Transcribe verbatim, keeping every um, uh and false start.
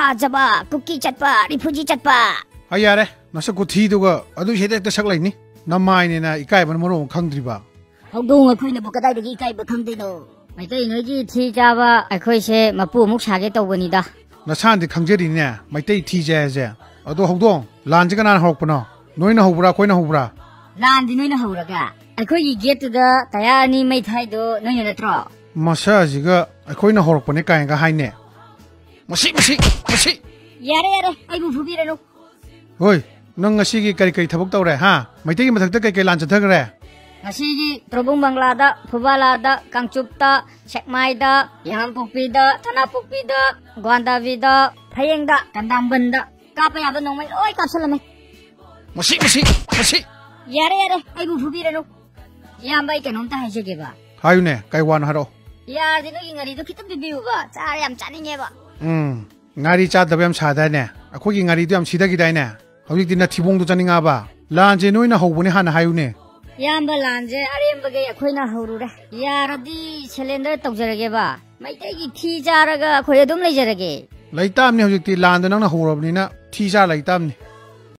ꯑꯥꯖꯕ, ꯀꯨꯀꯤ ꯆꯠꯄ, ꯔꯤꯐ꯭ꯌꯨꯖꯤ ꯆꯠꯄ꯫ ꯑ, ꯌꯥꯔꯦ, ꯅꯁꯛ ꯈꯨꯊꯤꯗꯨꯒ ꯑꯗꯨ ꯍꯦꯛꯇ ꯍꯦꯛꯇ ꯁꯛ ꯂꯩꯅꯤ꯫ ꯅꯃꯥꯏꯅꯦꯅ ꯏꯀꯥꯏꯕꯅ ꯃꯔꯣꯟ ꯑꯃ ꯈꯪꯗ꯭ꯔꯤꯕ꯫ ꯍꯧꯗꯣꯡ ꯑꯩꯈꯣꯏꯅꯕꯨ ꯀꯗꯥꯏꯗꯒꯤ ꯏꯀꯥꯏꯕ ꯈꯪꯗꯣꯏꯅꯣ? ꯃꯩꯇꯩ ꯅꯣꯏꯒꯤ ꯊꯤ ꯆꯥꯕ ꯑꯩꯈꯣꯏꯁꯦ ꯃꯄꯨ ꯑꯃꯨꯛ ꯁꯥꯒꯦ ꯇꯧꯕꯅꯤꯗ꯫ ꯅꯁꯥꯅꯗꯤ ꯈꯪꯖꯔꯤꯅꯦ, ꯃꯩꯇꯩ ꯊꯤ ꯆꯥꯏ ꯍꯥꯏꯁꯦ꯫ ꯑꯗꯣ ꯍꯧꯗꯣꯡ, ꯂꯥꯟꯁꯦ ꯀꯅꯥꯅ ꯍꯧꯔꯛꯄꯅꯣ? ꯅꯣꯏꯅ ꯍꯧꯕ꯭ꯔꯥ, ꯑꯩꯈꯣꯏꯅ ꯍꯧꯕ꯭ꯔꯥ? ꯂꯥꯟꯗꯤ ꯅꯣꯏꯅ ꯍꯧꯔꯒ꯫ ꯑꯩꯈꯣꯏꯒꯤ ꯒꯦꯠꯇꯨꯗ ꯇꯌꯥꯔ ꯑꯅꯤ ꯃꯩ ꯊꯥꯏꯗꯣ ꯅꯣꯏꯅ ꯅꯠꯇ꯭ꯔꯣ? ꯃꯁꯥꯁꯤꯒ ꯑꯩꯈꯣꯏꯅ ꯍꯧꯔꯛꯄꯅꯦ ꯀꯥꯏꯅꯒ ꯍꯥꯏꯅꯦ꯫ ꯃꯁꯤ, ꯃꯁꯤ, ꯃꯁꯤ! ꯌꯥꯔꯦ, ꯌꯥꯔꯦ, ꯑꯩꯕꯨ ꯐꯨꯕꯤꯔꯅꯨ꯫ ꯍꯣꯏ, ꯅꯪ ꯉꯁꯤꯒꯤ ꯀꯔꯤ ꯀꯔꯤ ꯊꯕꯛ ꯇꯧꯔꯦ, ꯍꯥ? ꯃꯩꯇꯩꯒꯤ ꯃꯊꯛꯇ ꯀꯩ ꯀꯩ ꯂꯥꯟ ꯆꯠꯊꯈ꯭ꯔꯦ? ꯉꯁꯤꯒꯤ ꯇ꯭ꯔꯣꯕꯨꯡ ꯕꯪꯒ꯭ꯂꯥꯗ, ꯐꯨꯕꯥꯂꯥꯗ, ꯀꯥꯡꯆꯨꯞꯇ, ꯁꯦꯛꯃꯥꯏꯗ, ꯌꯥꯉꯥꯡꯄꯣꯛꯄꯤꯗ, ꯊꯅꯥꯄꯣꯛꯄꯤꯗ, ꯒ꯭ꯋꯥꯟꯗꯥꯕꯤꯗ, ꯐꯌꯦꯡꯗ, ꯀꯟꯗꯥꯝꯕꯟꯗ ꯀꯥꯞꯄ ꯌꯥꯕ ꯅꯣꯡꯃꯩ ꯂꯣꯏ ꯀꯥꯞꯁꯜꯂꯝꯃꯦ꯫ ꯃꯁꯤ, ꯃꯁꯤ, ꯃꯁꯤ! ꯌꯥꯔꯦ, ꯌꯥꯔꯦ, ꯑꯩꯕꯨ ꯐꯨꯕꯤꯔꯅꯨ꯫ ꯏꯌꯥꯝꯕ, ꯑꯩ ꯀꯩꯅꯣꯝꯇ ꯍꯥꯏꯖꯒꯦꯕ꯫ ꯍꯥꯏꯌꯨꯅꯦ, ꯀꯩ ꯋꯥꯅꯣ ꯍꯥꯏꯔꯛꯑꯣ꯫ ꯌꯥꯔꯗꯤ ꯅꯣꯏꯒꯤ ꯉꯥꯔꯤꯗꯣ ꯈꯤꯇꯪ ꯄꯤꯕꯤꯌꯨꯕ, ꯆꯥꯔ ꯌꯥꯝ ꯆꯥꯅꯤꯡꯉꯦꯕ꯫ ꯎꯝ, ꯉꯥꯔꯤ ꯆꯥꯗꯕ ꯌꯥꯝ ꯁꯥꯗꯥꯏꯅꯦ? ꯑꯩꯈꯣꯏꯒꯤ ꯉꯥꯔꯤꯗꯣ ꯌꯥꯝ ꯁꯤꯊꯈꯤꯗꯥꯏꯅꯦ? ꯍꯧꯖꯤꯛꯇꯤ ꯅꯊꯤꯕꯣꯡꯗꯣ ꯆꯥꯅꯤꯡꯉꯛꯑꯕ? ꯂꯥꯟꯁꯦ ꯅꯣꯏꯅ ꯍꯧꯕꯅꯦ ꯍꯥꯟꯅ ꯍꯥꯏꯌꯨꯅꯦ꯫ ꯏꯌꯥꯝꯕ, ꯂꯥꯟꯁꯦ ꯑꯔꯦꯝꯕꯈꯩ ꯑꯩꯈꯣꯏꯅ ꯍꯧꯔꯨꯔꯦ꯫ ꯌꯥꯔꯗꯤ ꯁꯦꯂꯦꯟꯗꯔ ꯇꯧꯖꯔꯒꯦꯕ꯫ ꯃꯩꯇꯩꯒꯤ ꯊꯤ ꯆꯥꯔꯒ ꯑꯩꯈꯣꯏ ꯑꯗꯨꯝ ꯂꯩꯖꯔꯒꯦ꯫ ꯂꯩꯇꯥꯕꯅꯤ ꯍꯧꯖꯤꯛꯇꯤ, ꯂꯥꯟꯗꯣ ꯅꯪꯅ ꯍꯧꯔꯕꯅꯤꯅ ꯊꯤ ꯆꯥꯔ ꯂꯩꯇꯥꯕꯅꯤ꯫